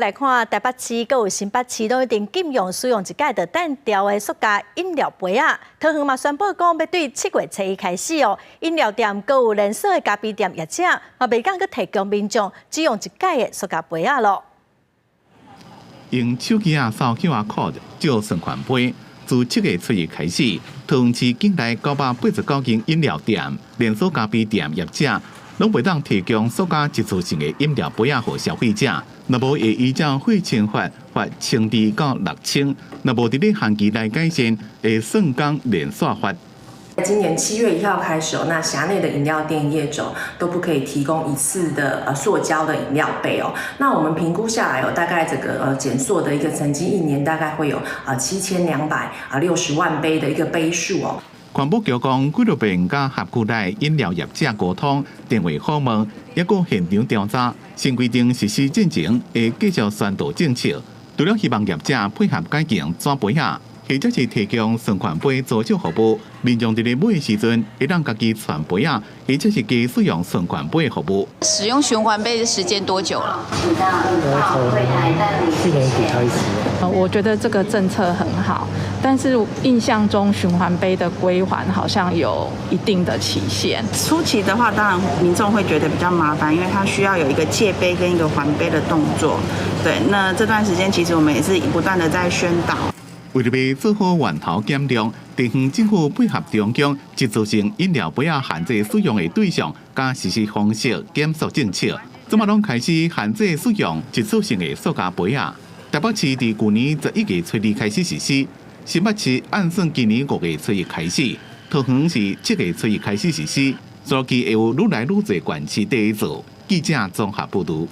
來看台北市、閣有新北市攏已經禁用使用一擺就擲掉的塑膠飲料杯仔。桃園嘛宣布講，欲對7月初一開始哦，飲料店閣有連鎖的咖啡店業者嘛袂當閣提供民眾只用一擺的塑膠杯仔囉。用手機仔掃 QR code 借循環杯，自7月初一開始，桃園市境內989間飲料店、連鎖咖啡店業者，攏袂當提供塑膠一次性的飲料杯仔予消費者。若無會依照廢清法罰1000至到6000，若無佇咧限期內改善，會算工連續罰。今年7月1號開始哦，那轄內的飲料店業者都不可以提供一次的塑膠的飲料杯哦。那我們評估下來哦，大概這個減塑的一個成績，一年大概會有7260萬杯的一個杯數哦。環保局講，幾落遍佮轄區內飲料業者溝通、電話訪問，抑閣現場調查，新規定實施進前會繼續宣導政策，除了希望業者配合改用紙杯仔，或者是提供循環杯租借服務，民眾佇咧買的時陣會當家己串杯仔，或者是加使用循環杯的服務。使用循環杯的時間多久了？從去年底開始。我覺得這個政策很好，但是印象中循環杯的歸還好像有一定的期限。初期的話，當然民眾會覺得比較麻煩，因為他需要有一個借杯跟一個還杯的動作。對，那這段時間其實我們也是不斷的在宣導。為著欲做好源頭減量，地方政府配合中央一次性飲料杯仔限制使用的對象，佮實施方式減塑政策，這馬攏開始限制使用一次性的塑膠杯仔。台北市佇舊年11月初二開始實施，新北市按算今年5月初一開始，桃園是7月初一開始實施，所以會有愈來愈濟縣市綴做。記者綜合報導。